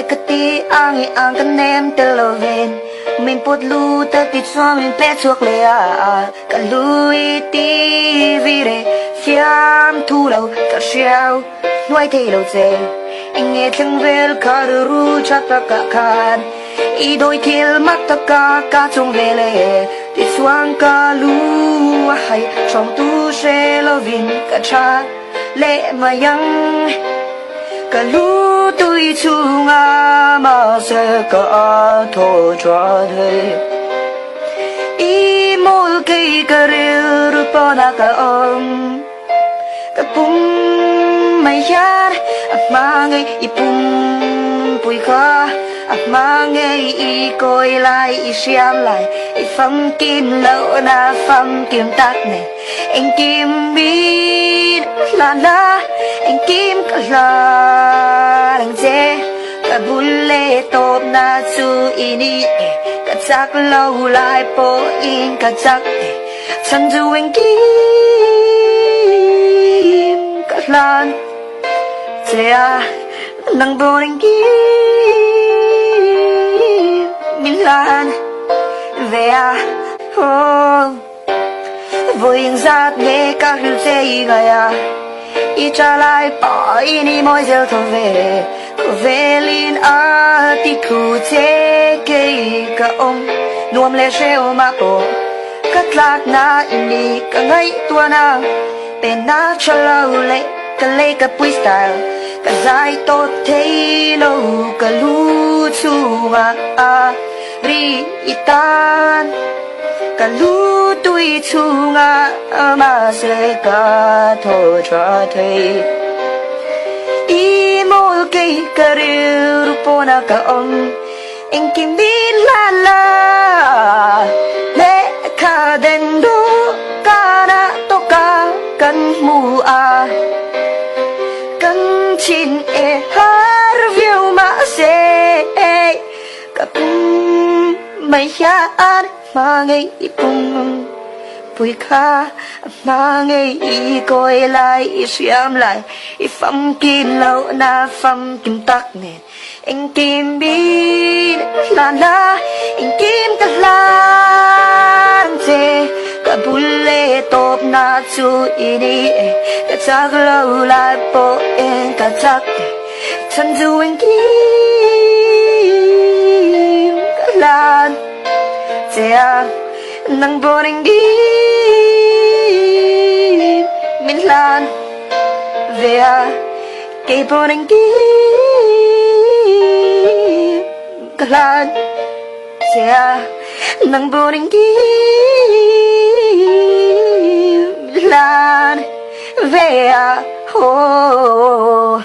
ka ti ang i ang ka nem tel lovin min pawt lut a ti chuan min pek chhuak leh a ka lu i ti vir e fiam thu lo ka hriau hnuai thei lo che eng nge thleng vel kha rilru tha takah khan i dawi thil mak taka ka chawng vel e tichuan ka lu a hai thawng tu hre lovin ka tha leh mai ang. Ka lu tui chhunga mahse ka thaw tha thei. I mawl kei ka rilru pawnah ka awm. Ka pum mai hian a hma ngei i pum pui kha. A hma ngei i kawi lai i hriam lai i famkim lohna famkim tak nei. Engkim min hlan la, engkim ka hlan ang che. Ka bul leh tawpna chu i ni e, ka chak lo lai pawhin ka chak e. Chhan chu engkim ka hlan che a, nang pawh engkim min hlan ve a, oh. Vawiin zat nge ka hrilh che i ngai a, i tha lai pahin i mawi zel tho ve. Khawvelin a ti thu che kei ka awm, nuam leh hrehawm ah pawh ka tlakna i ni ka ngaihtuah na. Penna tha lo leh ka lei ka pui style, ka zai tawt thei lo ka lu chhungah a ri i tan. Ka lu tui chhunga mahse ka thaw tha thei. I mawl kei ka rilru pawna ka awm engkim min hlan la. Lehkha den duh kana tawka kan hmu a. Kan chin e har viau mahse ka pum mai hian hma ngei i pum pui kha hma ngei i kawi lai i hriam lai i famkim lohna famkim tak nen engkim min hlan la engkim ka hlan che ka bul leh tawpna chu i ni e ka chak lo lai pawh eng ka chak e. Chhan chu engkim ka hlan che a, nang pawh engkim min hlan ve a, kei pawh engkim ka hlan che a, nang pawh engkim min hlan ve a, oh.